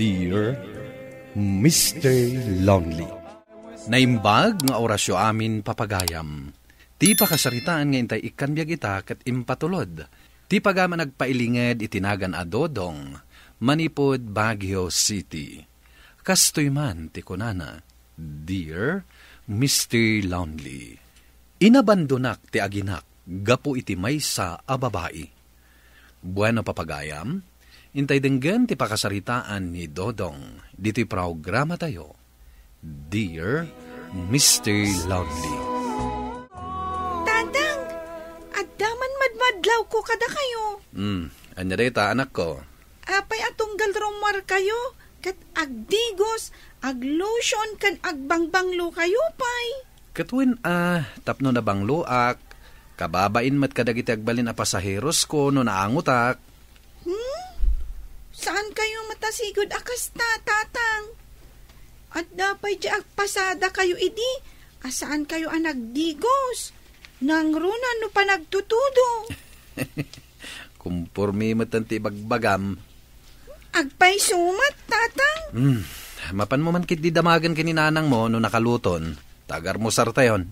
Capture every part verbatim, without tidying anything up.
Dear Mister Lonely. Naimbag nga orasyo amin, papagayam. Ti pakasaritaan nga intay ikkan biag ita ket impatulod ti pagaman agpailinged iti nagan a Dodong manipud Baguio City. Kastoy man ti kunana, "Dear Mister Lonely, inabandonak ti aginak gapu iti maysa a babai." Bueno, papagayam, intay denggen ti pakasaritaan ni Dodong ditoy programatayo, Dear Mister Lonely. Tatang, adda man madmadlawko kadakayo. Hmm, ania dayta, anakko? Apay a tunggal rummuarkayo, ket agdigos, aglotion, ken agbangbanglokayo pay? Ket wen a, tapno nabangloak, kababain met kadagiti agbalin a pasaherosko no naangotak. Hmm? Saankayo met a sigud a kasta, Tatang? Adda pay diay agpasadakayo idi a saankayo a nagdigos, nangruna no panagtutudo. Kumpormi met ti ibagbagam. Agpayso met, Tatang. Hmm, mapanmo man ketdi damagen ken ni nanangmo no nakaluton, ta agarmusartayon.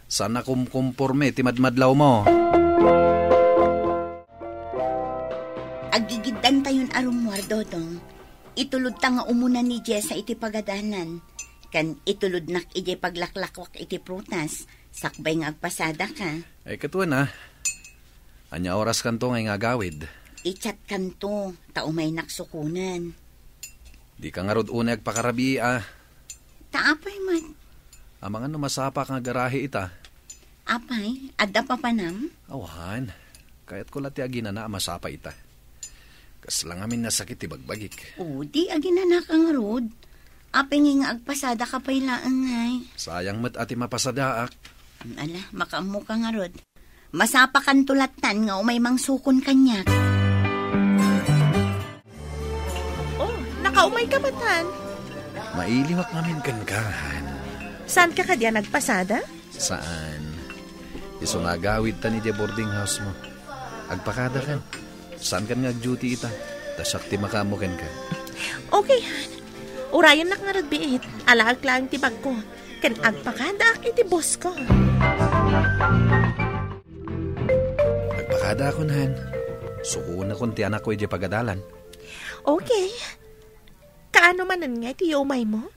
Saan a kumkumpormi ti madmadlawmo. Aggigiddantayon a rummuar, Dodong. Itulodta nga umuna ni Jessa iti pagadalan. Ken itulodnak idiay paglaklakwak iti prutas, sakbay nga agpasadaka. Ay, ket wen a. Ania oras kanto nga agawid? I-chat kanto, ta umaynak sukonen. Dika ngarud unay agpakarabii a. Ta apay met? Amangan no masapak nga garahe ita. Apay, adda papanam? Awan. Kayatko la ti aginana a masapa ita. Kasla ngamin nasakit ti bagbagik. O, di aginanaka ngarud. Apay ngay nga agpasadaka pay laeng ngay? Sayang met a ti mapasadaak. Ala, makaammoka ngarud. Masapakanto lattan nga umay mangsukon kaniak. Oh, nakaumayka met, Han? Mailiwak ngamin kenka, Han. Saanka kadi a nagpasada? Saan. Isu nga agawidtan idiay boarding house mo. Agpakadakan. Saankan nga ag-duty ita. Ta siak ti makaammo kenka. Okay, Han. Urayennak ngarud biit. Alaek laeng ti bagko. Ken agpakadaak iti boss ko. Agpakadaakon, Han. Sukonakon ti anakko idiay pagadalan. Okay. Kaano manen nga iti umaymo?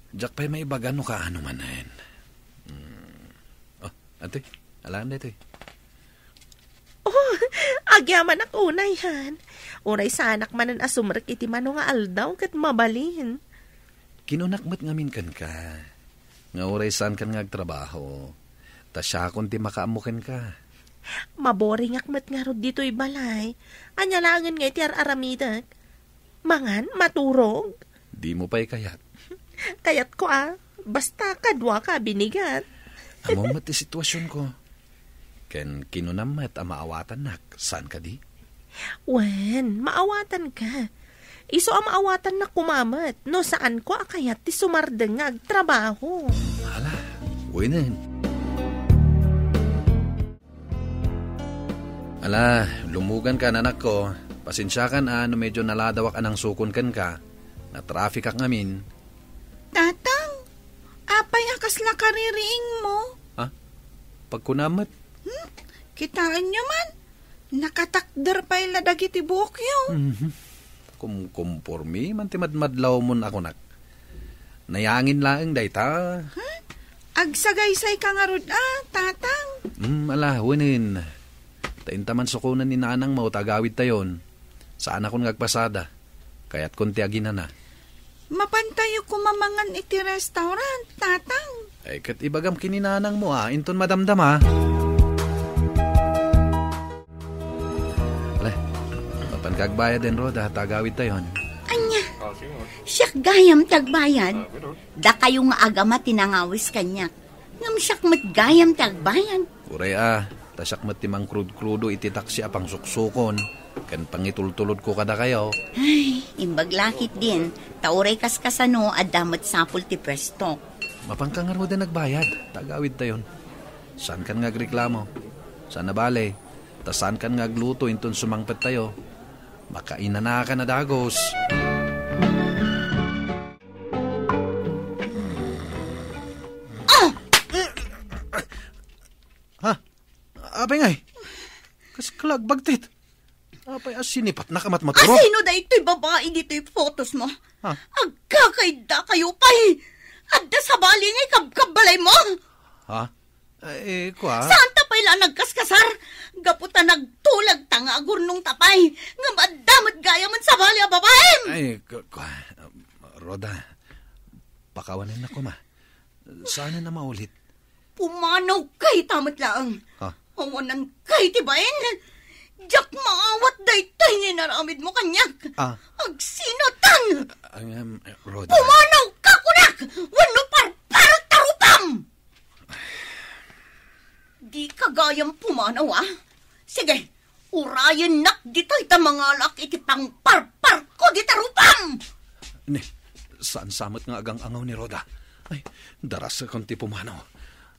Diak pay maibaga no kaano manen. Hmm. Oh, ante, alaan daytoy. Oh, agyamanak unay, Han. Uray saanak manen a sumrek iti mano nga aldaw ket mabalin. Kinunak met ngamin kenka, nga uray saankan nga agtrabaho, ta siakon ti makaammo kenka. Maboringak met ngarud ditoy balay. Ania laengen nga iti ar-aramidek? Mangan, maturog? Dimo pay kayat? Kayatko a. Basta kaduaka a binigat. Ammom met ti situasionko. Ken kinunam met a maawatannak, saan kadi? Wen, maawatanka. Isu a maawatannak koma met no saanko a kayat ti sumardeng nga agtrabaho. Ala, wenen. Ala, lumugankan, anakko. Pasensiakan a no medyo naladawak a nangsukon kenka. Natrafikak ngamin. Tatang, apay a kasla kaririingmo? Ha? Pagkunam met? Hmm? Kitaenyo man, nakatakder pay la dagiti buokyo. Mhm. Kumkumpormi man ti madmadlawmon a kunak. Nayangin laeng dayta. Hmm? Agsagaysayka ngarud a, Tatang? Hmm, ala, wenen. Ta inta man sukonen ni nanangmo ta agawidtayon. Saanakon nga agpasada. Kayatkon ti aginana. Mapantayo koma mangan iti restaurant, Tatang? Ay, ket ibagam ken ni nanangmo a, inton madamdama. Ala, mapanka agbayad, Enroda, ta agawidtayon. Ania? Siak gayam ti agbayad. Dakayo nga agama ti nangawis kaniak. Ngem siak met gayam ti agbayad. Uray a, ta siak met ti mangkrudkrudo iti taksi a pangsuksukon ken pangitultulodko kadakayo. Ay, imbag la ketdin, ta uray kaskasano, adda met sapul ti puestok. Mapanka ngaruden agbayad, ta agawidtayon. Saankan nga agreklamo. Saan a bale, ta saankan nga agluto inton sumangpettayo. Makainanakan a dagus. Apay ngay? Kas ka la agbagtit. Apay a sinipatnak a matmaturog? Asino daytoy babai ditoy photos mo? Ha? Agkakaidda kayo pay! Adda sabali nga ikabkabbalay mo! Ha? Eh, kua? Saan ta pay la nagkaskasar? Gapu ta nagtulag ta nga agurnong ta pay, nga madda met gayam sabali a babaim! Ay, ku-, kua, Rhoda, pakawanennak koma. Saanen a maulit. Pumanaw kay ta met laeng. Ha? Awanan kay ti bain. Diak maawat daytoy nga inaramid mo kaniak. Ah. Agsinatan! Ang, em, Rhoda. Pumanaw ka kunak! Wenno parparek ta rupam! Di ka gayam pumanaw, ah. Sige, urayennak ditoy ta mangalak iti pangparparko dita rupam! Ni, saan sa met nga agang-angaw ni Rhoda? Ay, darasekon ti pumanaw.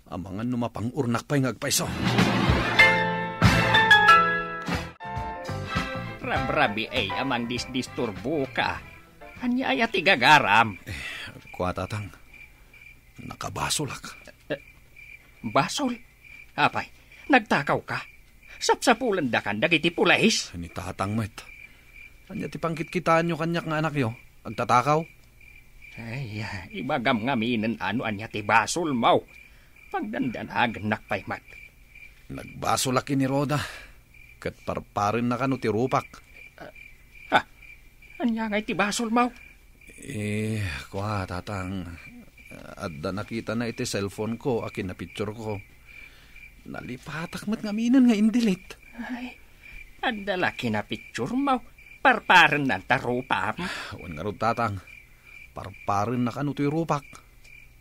Amangan no mapang-urnak pay nga agpayso. Rabrabiay a mangdisdisturboka. Ania aya ti gagaram? Eh, kua, Tatang. Nakabasolak. Eh, basol? Apay, nagtakawka? Sapsapulendakan dagiti pulis? Ni Tatang met. Ania ti pangkitkitaanyo kaniak nga anakyo? Agtatakaw? Ay, ibagam ngaminen a no ania ti basolmo. Pagdandanagennak pay met. Nagbasolak ken ni Rhoda, ket parparennaka no ti rupak. Ha? Ania ngay ti basolmo? Eh, kua, Tatang, adda nakitana iti cellphone ko a kinapicture ko. Nalipatak met ngaminen nga in-delete. Ay, adda la kinapicturemo. Parparennanta rupam? Wen ngarud, Tatang. Parparennaka no toy rupak.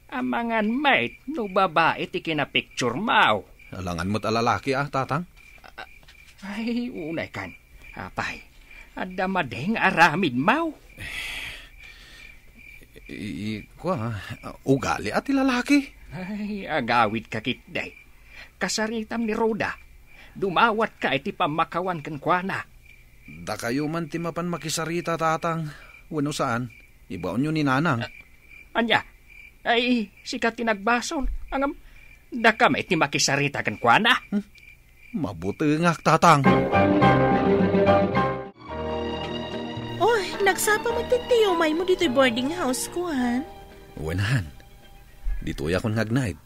Amangan met no babai ti kinapicturemo. Alangan met a lalaki, a, Tatang? Ay, unay kan. Apay, adda madi nga aramidmo? I, i, kua, ugali a ti lalaki. Ay, agawidka ketdi. Kasaritam ni Rhoda. Dumawatka iti pammakawan kenkuana. Dakayo man ti mapan makisarita, Tatang. Wenno saan, ibaonyo ni Nanang. Ania? Ay, sika ti nagbasol. Ngem, daka met ti makisarita kenkuana. Hmm? Mabutengak, Tatang. Oh, nagsapa met ti umaymo ditoy boarding house, kuan? Wen, han. Ditoyakon nga agnaed.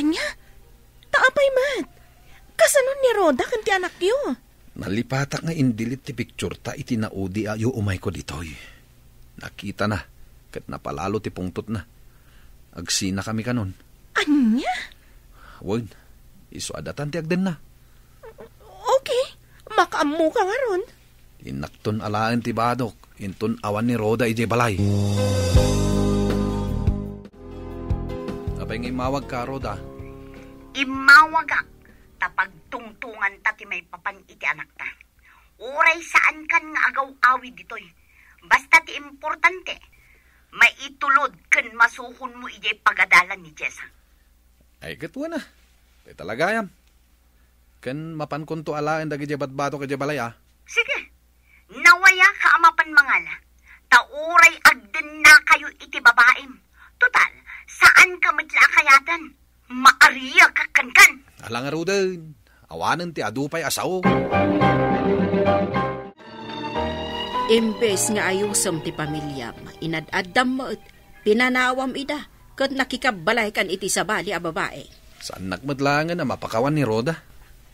Ania? Ta apay met? Kasano ni Rhoda ken ti anakyo? Nalipatak nga in-delete ti picture ta iti naudi a iumayko ditoy. Nakitana, ket napalalo ti pungtotna. Agsinakami kanon. Ania? Wen, isu a datan ti agdenna. Okay, makaammoka ngarud. Innakton alaen ti badok, inton awan ni Rhoda idiay balay. Apay nga immawagka, Rhoda? Immawagak ta pagtungtonganta ti maipapan iti anakta. Uray saankan nga agaw-awid ditoy. Basta ti importante, maitulod ken masukonmo idiay pagadalan ni Jessa. Ay, ket wen a. Dayta la gayam. Ken mapankonto alaen dagidiay badbadok idiay balay a. Sige. Nawayaka a mapan mangala. Ta uray agdennakayo iti babaim. Total, saanka met la a kayaten. Maariak kenkan. Ala ngaruden, awanen ti adu pay a sao. Imbes nga ayusem ti pamiliam, inad-addam met, pinanawam ida, ket nakikabbalaykan iti sabali a babai. Saannak met laengen a mapakawan ni Rhoda.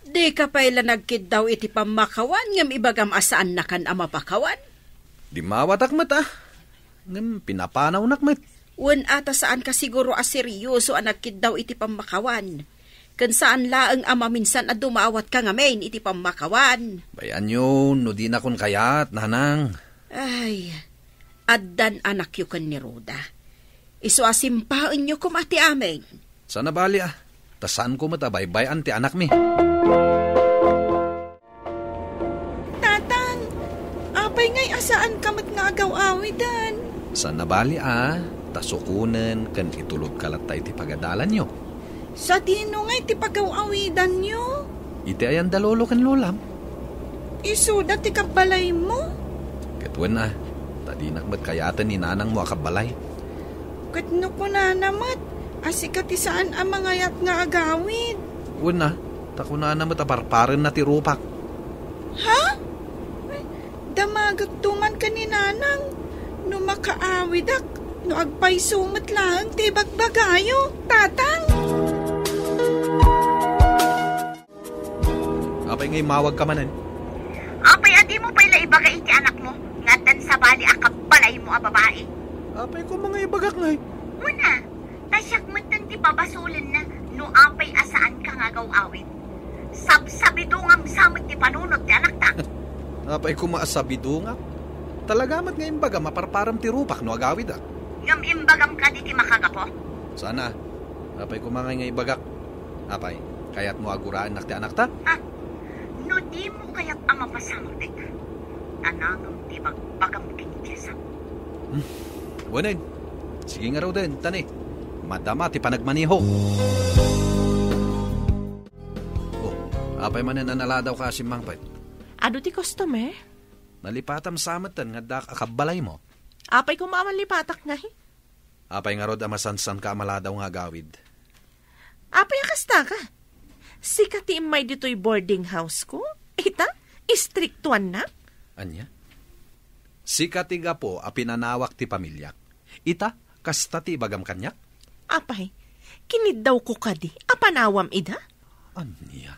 Dika pay la nagkiddaw iti pammakawan ngem ibagam a saannakan a mapakawan? Dimmawatak met a. Ngem pinapanawnak met. Wen a ta saanka siguro a serioso a nagkiddaw iti pammakawan. Ken saan laeng a maminsan a dumawatka ngamin iti pammakawan. Bay-anyo no dinakon kayat, Nanang. Ay, addan anakyo ken ni Rhoda. Isu a simpaenyo koma ti amin. Saan a bali a. Ta saanko met a baybay-an ti anakmi. Tatang, apay ngay a saanka met nga agaw-awiden? Saan a bali a, ta sukonen ken itulodka latta iti pagadalanyo. Sadino ngay ti pagaw-awidanyo? Iti ayan da lolo ken lolam. Isuda ti kabbalaymo? Ket wen a, ta dinak met kayaten ni nanangmo a kabbalay. Ket no kunana met a sika ti saan a mangayat nga agawid? Wen a, Kunana met a parparenna ti rupak. Ha? Ay, damagakto man ken ni Nanang. No makaawidak, no agpayso met laeng ti ibagbagayo, Tatang. Apay nga immawagka manen? Apay a dimo pay la ibaga iti anakmo nga addan sabali a kabbalaymo a babai? Apay koma nga ibagak ngay? Wen a, ta siak metten ti pabasolenna no apay a saanka nga agaw-awid. Sabsabidongam sa met ti panunot ti anakta. Apay koma a sabidongak? Talaga met nga imbagam a parparem ti rupak no agawidak. Ngem imbagam kadi ti makagapu? Saan a. Apay koma ngay nga ibagak? Apay, kayatmo a guraennak ti anakta? Ah, no dimo kayat a mapasamak dayta, tanangem ti bagbagam ken ni Jessa. Hmm. Wen. Sige ngaruden, ta ni, madama ti panagmaneho. Oh, apay manen a naladawka a simmangpet? Adu ti customer? Nalipatam sa metten nga addaak a kabbalaymo. Apay koma a mallipatak ngay? Apay ngarud a masansanka a maladaw nga agawid? Apay a kastaka? Sika ti immay ditoy boarding house ko? Ita, istriktuannak? Ania? Sika ti gapu a pinanawak ti pamiliak. Ita, kasta ti ibagam kaniak? Apay, kiniddawko kadi a panawam ida? Ania?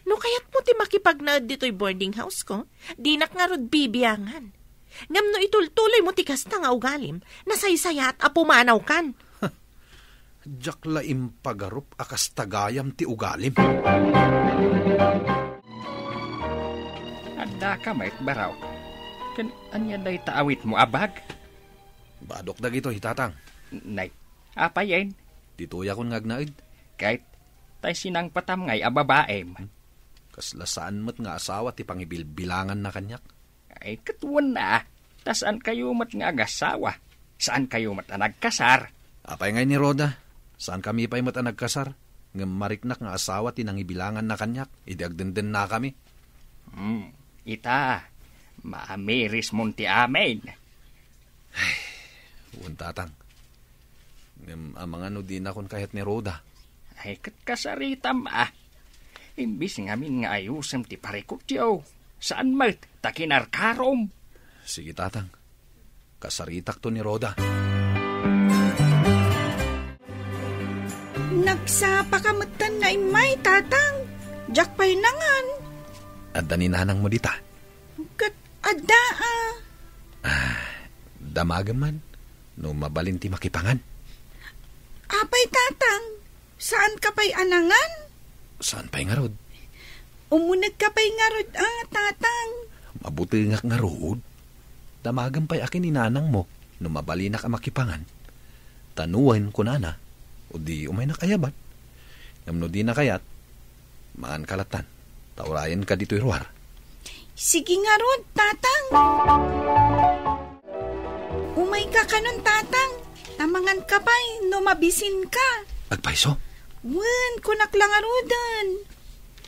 No kayatmo ti makipagnaed ditoy boarding house ko, dinak ngarud bibiangan. Ngem no itultuloymo ti kasta nga ugalim, nasaysayaat a pumanawkan. Diak la impagarup a kasta gayam ti ugalim. Addaka met, baro. Ken ania dayta awitmo a bag? Badok dagitoy, Tatang. Nay, apayen? Ditoyakon nga agnaed. Ket, tay sinangpatam ngay a babaem? Kasla saan met nga asawa ti pangibilbilanganna kaniak. Ay, ket wen a, ta saankayo met nga agasawa. Saankayo met a nagkasar. Apay ngay ni Rhoda? Saankami pay met a nagkasar. Ngem mariknak nga asawa ti nangibilanganna kaniak idi agdendennakami. Hmm, ita, maamirismon ti amin. Ay, wen, Tatang. Ngem amangan no dinakon kayat ni Rhoda. Ay, ket kasaritam a. Imbis ngamin nga ayusem ti parikutyo, saan met ta kinarkarom. Sige, Tatang. Kasaritakto ni Rhoda. Nagsapaka metten nga immay, Tatang. Diak pay nangan. Adda ni nanangmo dita? Ket adda a. Ah, damagem man no mabalin ti makipangan. Apay, Tatang, saanka pay a nangan? Saan pay ngarud? Umunegka pay ngarud a, Tatang. Mabutengak ngarud. Damagem pay a ken ni nanangmo no mabalinak a makipangan. Ta no wen, kunana, o di umaynak ayaban. Ngem no dina kayat, manganka lattan, ta urayenka ditoy ruar. Sige ngarud, Tatang. Umayka kanon, Tatang, ta manganka pay no mabisinka. Agpayso? Wen, kunak la ngaruden.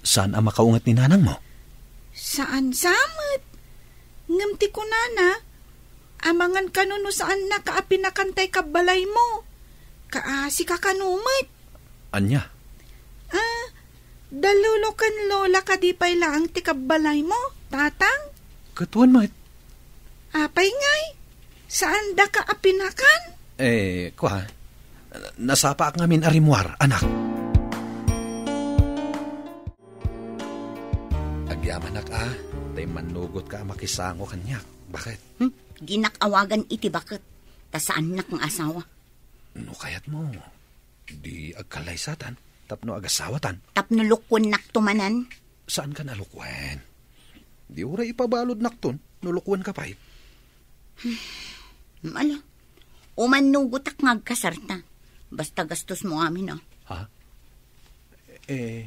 Saan a makaunget ni nanangmo? Saan sa met. Ngem ti kunana, amangan kano no saannaka a pinakan tay kabbalaymo. Kaasika kano met. Ania? Ah, da lolo ken lola kadi pay laeng ti kabbalaymo, Tatang? Ket wen met. Apay ngay? Saandaka a pinakan? Eh, kua, nasapaak ngamin a rimmuar, anak. Agyamanak a, ta immannugotka a makisango kaniak. Baket? Hmm? Dinak awagan iti baket, ta saannak nga asawa. No kayatmo, di agkallaysatan, tapno agasawatan. Tapno lukuennakto manen? Saankan a lukuen? Di uray ipabaludnakton, no lukuenka pay. Ala, umannugotak nga agkasarta. Basta gastosmo amin, a. Ha? Eh.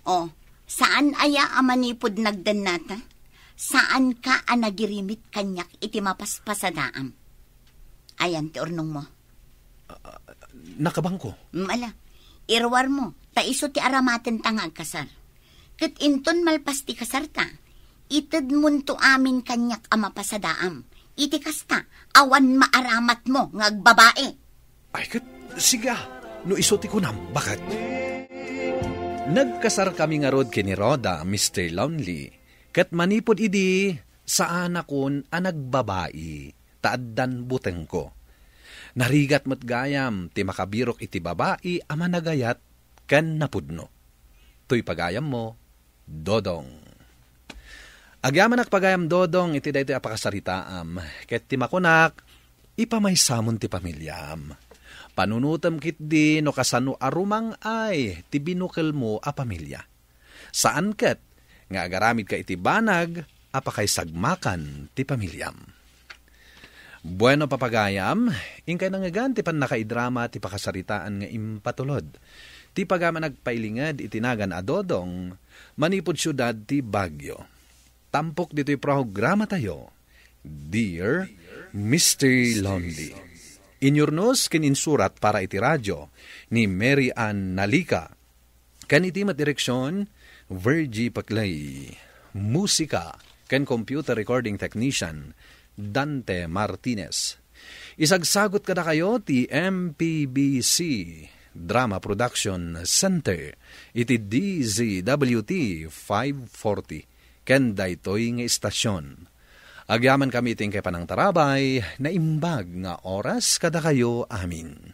O, saan aya a manipud nagdennata? Saanka a nagirimit kaniak iti mapaspasadaam? Ayan ti urnongmo. Ah, nakabangko. Mm, ala. Iruarmo, ta isu ti aramatenta nga agkasar. Ket inton malpas ti kasarta, itedmonto amin kaniak a mapasadaam. Iti kasta, awan maaramatmo nga agbabai. Ay, ket, siga, no isu ti kunam, baket? Nagkasarkami ngarud ken ni Rhoda, Mister Lonely, ket manipud idi, saanakon a nagbabai, ta addan butengko. Narigat met gayam ti makabirok iti babai a managayat ken napudno. Toy pagayammo, Dodong. Agyamanak pagayam, Dodong, iti daytoy a pakasaritaam, ket ti makunak, ipamaysamon ti pamiliam. Panunotem ketdi no kasano a rumang-ay ti binukelmo a pamilia. Saan ket nga agaramidka iti banag a pakaisagmakan ti pamiliam. Bueno, papagayam, inkay nangngegan ti pannakaidrama ti pakasaritaan nga impatulod ti pagayam a nagpailinged iti nagan a Dodong manipud siudad ti Baguio. Tampok ditoy programatayo, Dear Mister Lonely. Inyurnos ken insurat para iti radio ni Mary Ann Nalica, ken iti met direksion, Virgie Paclay. Musika ken computer recording technician, Dante Martinez. Isagsagot kadakayo ti M P B C Drama Production Center iti D Z W T five forty ken daytoy nga istasyon. Agyamankami iti inkay panangtarabay, naimbag nga oras kadakayo amin.